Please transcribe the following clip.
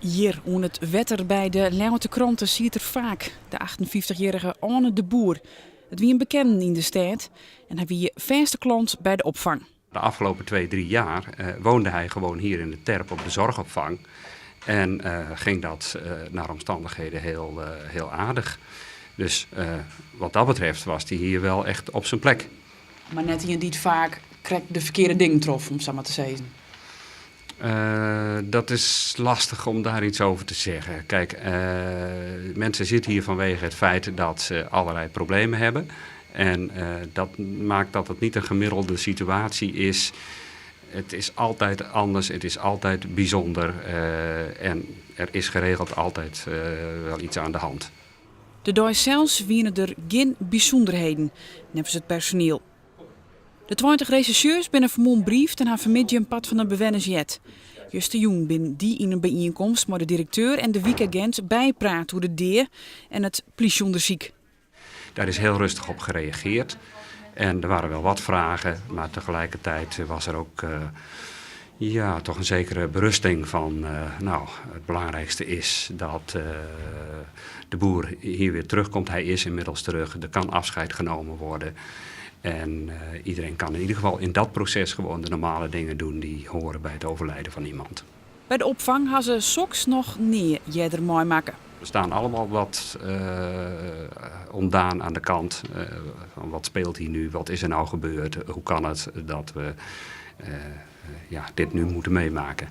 Hjir oan it wetter by de Ljouwerter Krante siet er faak, de 58-jierrige Arne de Boer. It wie in bekende yn de stêd en hy wie fêste klant by de opfang. De afgelopen 2, 3 jaar woonde hij gewoon hier in de Terp op de zorgopvang. En ging dat naar omstandigheden heel aardig. Dus wat dat betreft was hij hier wel echt op zijn plek. Mar net ien dy't faak krekt de ferkearde dingen trof, om sa mar te sizzen. Dat is lastig om daar iets over te zeggen. Kijk, mensen zitten hier vanwege het feit dat ze allerlei problemen hebben. En dat maakt dat het niet een gemiddelde situatie is. Het is altijd anders, het is altijd bijzonder. En er is geregeld altijd wel iets aan de hand. De dei sels wiene der gjin bysûnderheden, neffens it personiel. De 20 resjersjeurs binne fermoarn briefd en ha fanmiddei in part fan de bewenners heard. Justerjûn binne dy yn in byienkomst mei de direkteur en de wykagint bypraat oer de dea en it plysjeûndersyk. Daar is heel rustig op gereageerd. En er waren wel wat vragen, maar tegelijkertijd was er ook ja, toch een zekere berusting van, nou, het belangrijkste is dat de Boer hier weer terugkomt. Hij is inmiddels terug, er kan afscheid genomen worden. En iedereen kan in ieder geval in dat proces gewoon de normale dingen doen die horen bij het overlijden van iemand. By de opfang ha se soks noch nea earder meimakke. We staan allemaal wat ontdaan aan de kant. Van wat speelt hier nu? Wat is er nou gebeurd? Hoe kan het dat we, ja, dit nu moeten meemaken?